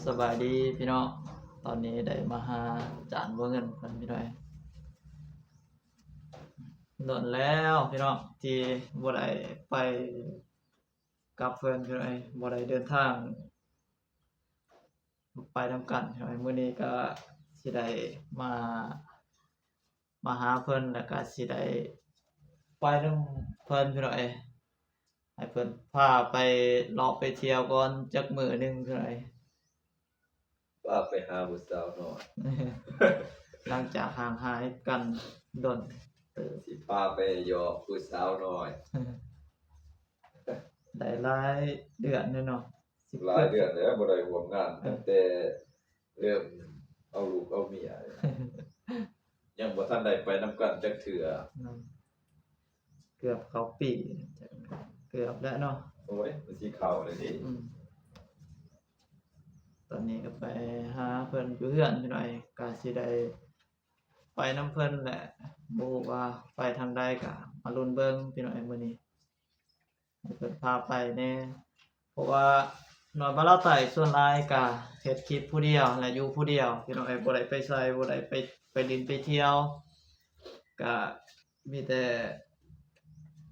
ສະບາຍດີພີ່ນ້ອງ, ຕອນນີ້ໄດ້ມາຫາອາຈານບົວເງິນເພິ່ນພີ່ນ້ອງ. ດົນແລ້ວພີ່ນ້ອງທີ່ບໍ່ໄດ້ໄປກັບເພິ່ນພີ່ນ້ອງ, ບໍ່ໄດ້ເດີນທາງໄປນຳກັນພີ່ນ້ອງ. ມື້ນີ້ກໍຊິໄດ້ມາ ມາຫາເພິ່ນ ແລ້ວກະຊິໄດ້ໄປນຳເພິ່ນພີ່ນ້ອງເອີຍ, ໃຫ້ເພິ່ນພາໄປເລາະໄປທ່ຽວກ່ອນຈັກມື້ໜຶ່ງພີ່ນ້ອງເອີຍ. ພາໄປຫາຜູ້ສາວນ້ອຍ ຫຼັງຈາກຫ່າງຫາຍກັນດົນເຕີບ. ຊິພາໄປຢອກຜູ້ສາວນ້ອຍ ໄດ້ຫຼາຍເດືອນແລ້ວເນາະ. ຫຼາຍເດືອນແລ້ວບໍ່ໄດ້ຮ່ວມງານ ເອີ ຕັ້ງແຕ່ເລີ່ມເອົາລູກເອົາເມຍ ຍັງບໍ່ທັນໄດ້ໄປນຳກັນຈັກເທື່ອ. ອືມ ເກືອບເຂົ້າປີ ເກືອບແລ້ວເນາະ. ໂອ້ຍ ມັນຊິເຂົ້າແລ້ວເດ້. ອືມ ຕອນນີ້ກໍໄປຫາເພິ່ນຢູ່ເຮືອນພີ່ນ້ອງເອີຍ, ກໍຊິໄດ້ໄປນຳເພິ່ນແຫຼະ. ບໍ່ຮູ້ວ່າໄປທາງໃດ ກໍມາລຸ້ນເບິ່ງພີ່ນ້ອງເອີຍ ມື້ນີ້. ໃຫ້ເພິ່ນພາໄປແດ່ ເພາະວ່ານ້ອຍບ້ານລາວໃຕ້ສ່ວນຫຼາຍກະເຮັດຄລິບຜູ້ດຽວ ແລະ ຢູ່ຜູ້ດຽວພີ່ນ້ອງເອີຍ, ບໍ່ໄດ້ໄປໃສ ບໍ່ໄດ້ໄປ ໄປຫຼິ້ນໄປທ່ຽວ ກະມີແຕ່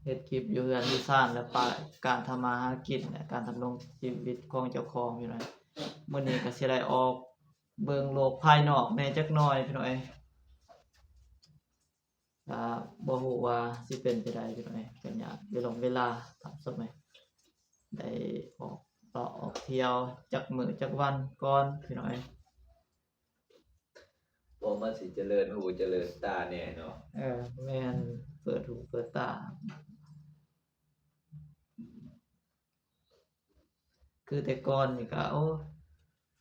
ເຮັດຄລິບຢູ່ເຮືອນຢູ່ຊານ ແລະ ປະ ການທຳມາຫາກິນ ແລະ ການດຳລົງຊີວິດຂອງເຈົ້າຂອງພີ່ນ້ອງ. ມື້ນີ້ກະຊິໄດ້ອອກເບິ່ງໂລກພາຍນອກແດ່ຈັກໜ້ອຍພີ່ນ້ອງເອີຍ. ກະບໍ່ຮູ້ວ່າຊິເປັນຈັ່ງໃດພີ່ນ້ອງເອີຍ, ກະຍາກເວລົງເວລາ ທ່ານຜູ້ຊົມເອີຍ, ໄດ້ອອກເລາະອອກທ່ຽວຈັກມື້ຈັກວັນກ່ອນພີ່ນ້ອງເອີຍ. ພໍມັນຊິຈະເລີນຫູຈະເລີນຕາແດ່ເນາະ. ເອີ ແມ່ນ, ເປີດຫູເປີດຕາ. ຄືແຕ່ກ່ອນນີ້ກະ ໂອ້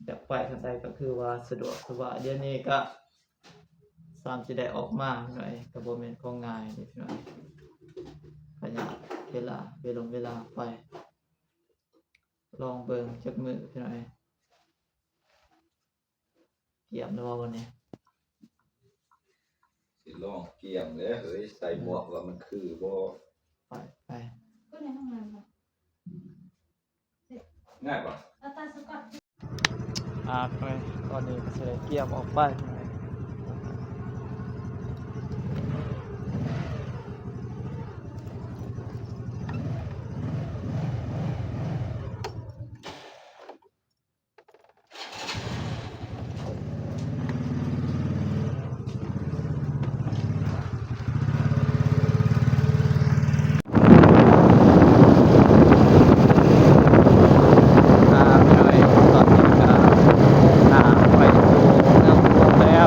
ຢາກໄປທາງໃດກະຄືວ່າສະດວກສະບາຍ, ດຽວນີ້ກະສ່ຳຊິໄດ້ອອກມາໜ້ອຍ ກະບໍ່ແມ່ນຂອງງ່າຍເດ້ພີ່ນ້ອງ. ກະຍາກເວລາ ເວລົງເວລາໄປ. ລອງເບິ່ງຈັກມື້ພີ່ນ້ອງເອີຍ. ກຽມແລ້ວບໍ່ວັນນີ້? ຊິລອງກຽມເດ້ເຮີ້ຍ, ໃສ່ໝວກວ່າມັນຄືບໍ່? ໄປ ໄປ ກໍໃນຫ້ອງນ້ຳບໍ່? ງ່າຍບໍ່? ເອົາຕາສະກອດ ອາ ຕອນນີ້ກໍຊິໄດ້ກຽມອອກໄປ. ອ່າ ພີ່ນ້ອງເອີຍ ຕອນນີ້ກະ ອ່າ ໄປຢູ່ເມືອງຫຼວງແລ້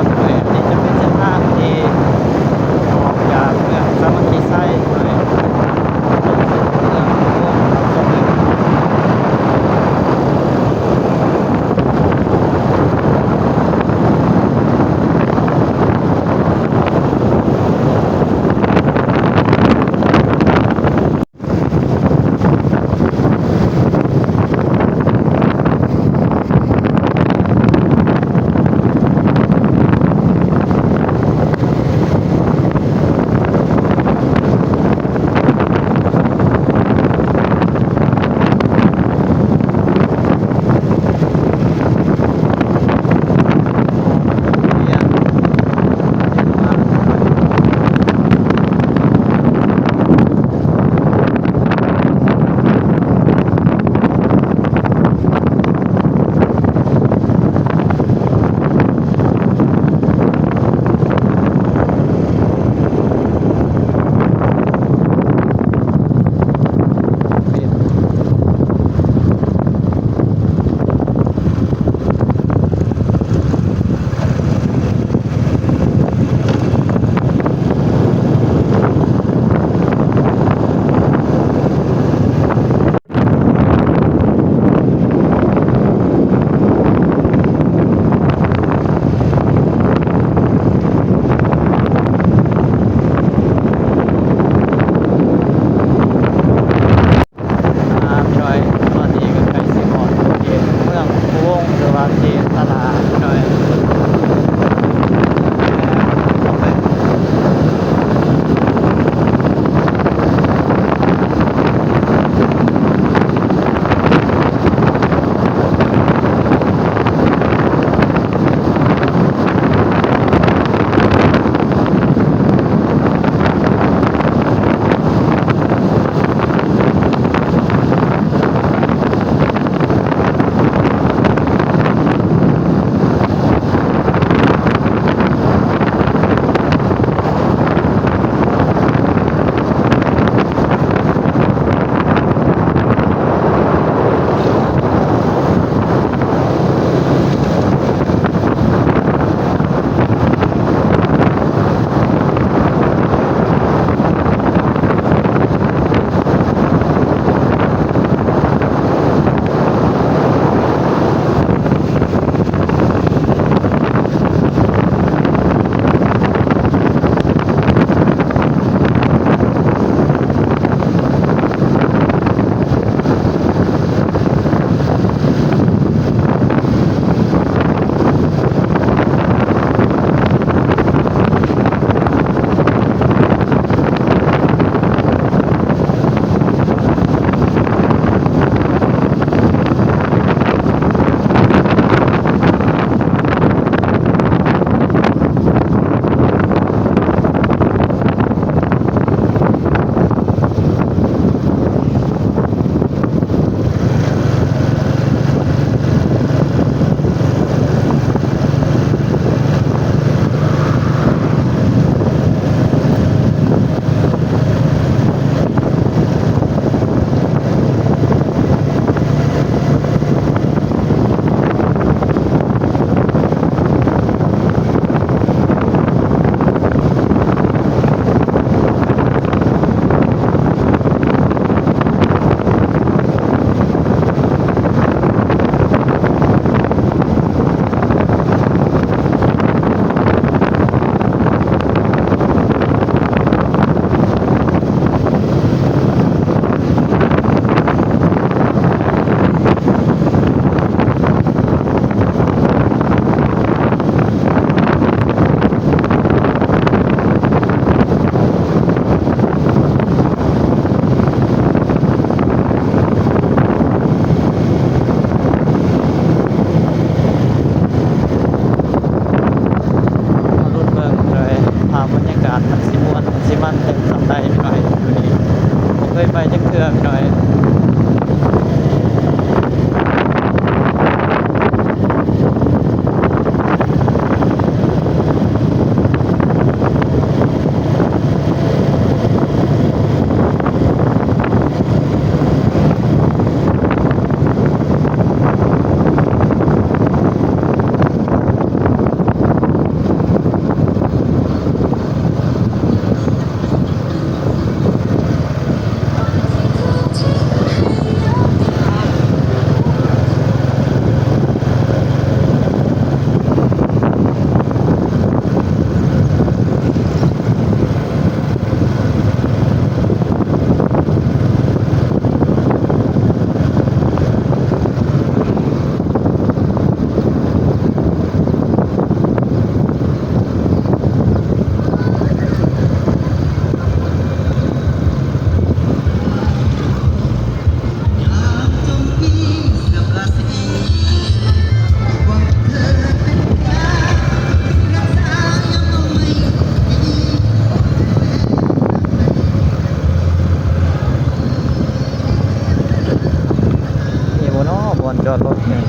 ລົດນີ້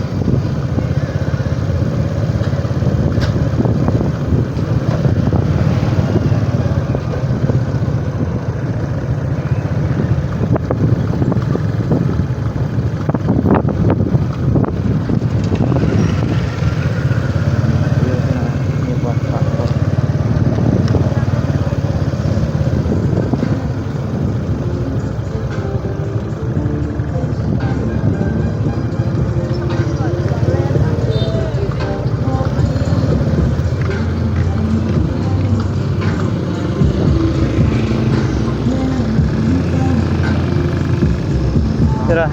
ເປັນໃດ?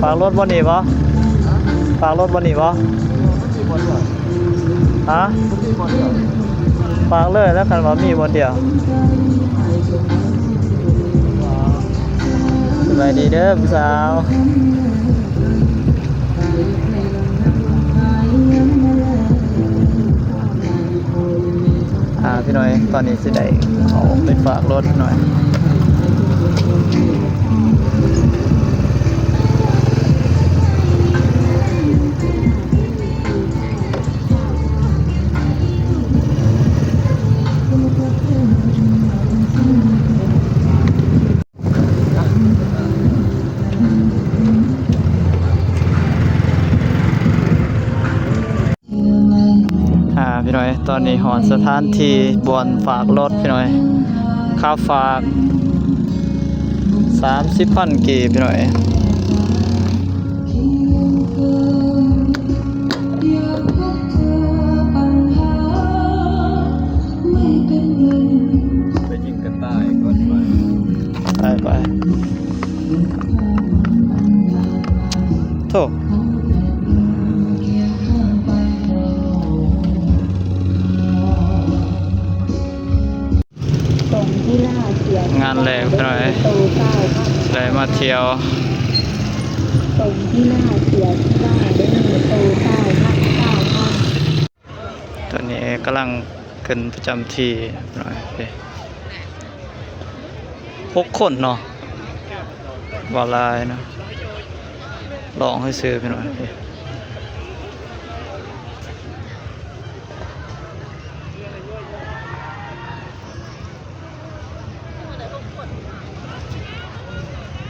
ຝາກລົດບໍ່ນີ້ບໍ່? ຝາກລົດບໍ່ນີ້ບໍ່? ຮະ? ຝາກເລີຍແລ້ວ ຄັນວ່າມີບ່ອນດຽວ. ສະບາຍດີເດີຜູ້ສາວ. ອ່າ ພີ່ນ້ອງເອີຍ ຕອນນີ້ຊິໄດ້ເຂົ້າໄປຝາກລົດໜ້ອຍ. ອ່າ ພີ່ນ້ອງເອີຍ ຕອນນີ້ຮອດສະຖານທີ່ບ່ອນຝາກລົດ ພີ່ນ້ອງເອີຍ. ຄ່າຝາກສາມສິບພັນກີບ ພີ່ນ້ອງເອີຍ. ໄປຍິງກະຕ່າຍກ່ອນໄປ ໄປ ໄປ. ໂທ້ ງານແລກ ພີ່ນ້ອງເອີຍ ໄດ້ມາທ່ຽວ. ຕອນນີ້ກຳລັງຂຶ້ນປະຈຳທີ່ ພີ່ນ້ອງເອີຍ. ຫົກຄົນເນາະ ບໍ່ຫຼາຍເນາະ ລອງຊື່ໆ ພີ່ນ້ອງເອີຍ.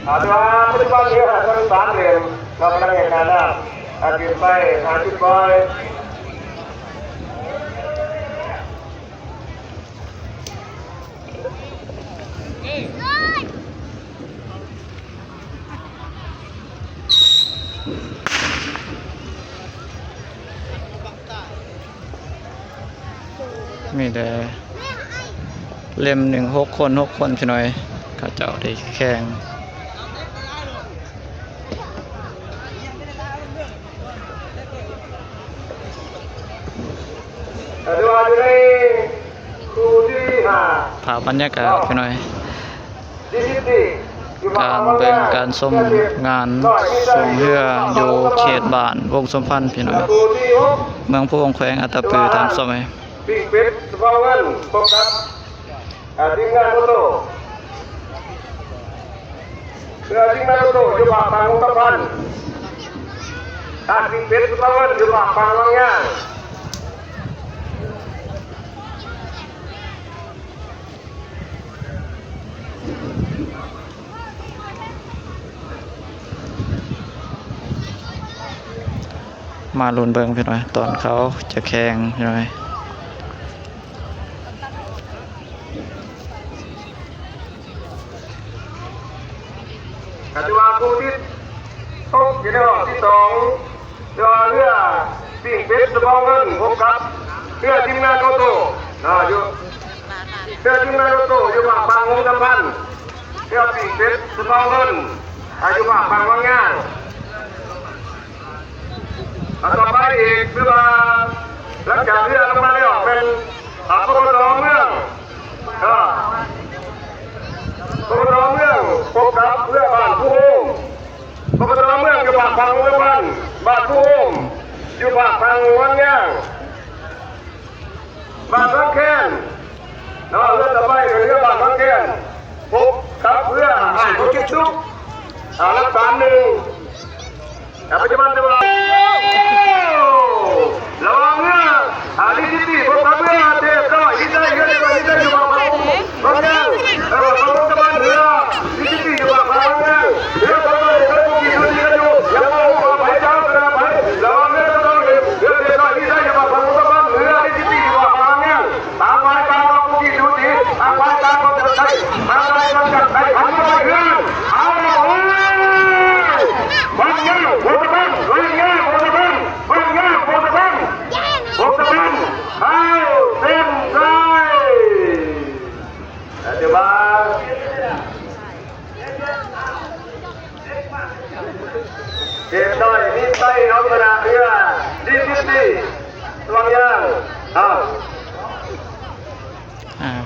ອາ ແຕ່ວ່າປັດຈຸບັນເຮືອທັງສາມເຫຼັ້ມ ກຳລັງເຮັດໜ້ານ້ຳ ອາ ຂຶ້ນໄປຫາຈຸດປ່ອຍ. ມີແຕ່ເຫຼັ້ມໜຶ່ງ ຫົກຄົນ ຫົກຄົນ ພີ່ນ້ອງເອີຍ ເຂົາເຈົ້າໄດ້ແຂ່ງ. ພາບບັນຍາກາດ ພີ່ນ້ອງເອີຍ ການເບິ່ງການຊົມງານຊ່ວງເຮືອຢູ່ເຂດບ້ານວົງສົມພັນ ພີ່ນ້ອງເອີຍ ເມືອງພູວົງ ແຂວງອັດຕະປື ທ່ານຜູ້ຊົມເອີຍ. ປີ້ງເປັດສະເພາເງິນ ພົບກັບ ອາ ທີມງານໂຕໂຕ ເພື່ອທີມງານໂຕໂຕຢູ່ປາກຝັ່ງວົງສຳພັນ ອາ ປີ້ງເປັດສະເພາເງິນຢູ່ປາກຝັ່ງວັງຍາງ. ມາລຸ້ນເບິ່ງ ພີ່ນ້ອງເອີຍ ຕອນເຂົາຈະແຂ່ງ ພີ່ນ້ອງເອີຍ. ກະຖືວ່າຄູ່ທີ ຕົກຢູ່ໃນຮອບທີສອງ ແຕ່ວ່າເຮືອປີ້ງເປັດສະເພາເງິນ ພົບກັບເຮືອທີມງານໂຕໂຕ ເນາະ ຢູ່ ເຮືອທີມງານໂຕໂຕຢູ່ປາກຝັ່ງວົງສຳພັນ ເຮືອປີ້ງເປັດສະເພາເງິນ ອາ ຢູ່ປາກຝັ່ງວັງຍາງ. ອາ ຕໍ່ໄປອີກ ຄືວ່າຫຼັງຈາກເຮືອລົງມາແລ້ວ ແມ່ນ ອາ ປກສ ເມືອງ ເອີ ປກສ ເມືອງ ພົບກັບເຮືອບ້ານພູໂຮມ ປກສ ເມືອງຢູ່ປາກຝັ່ງວົງສຳພັນ ບ້ານພູໂຮມຢູ່ປາກຝັ່ງວັງຍາງ. ບ້ານວັງແຄນເນາະ ເຮືອຕໍ່ໄປເປັນເຮືອບ້ານວັງແຄນ ພົບກັບເຮືອອ້າຍໂຄຈິດສຸກ ອາ ລັກສາມໜຶ່ງ. ອາ ປັດຈຸບັນຖືວ່າ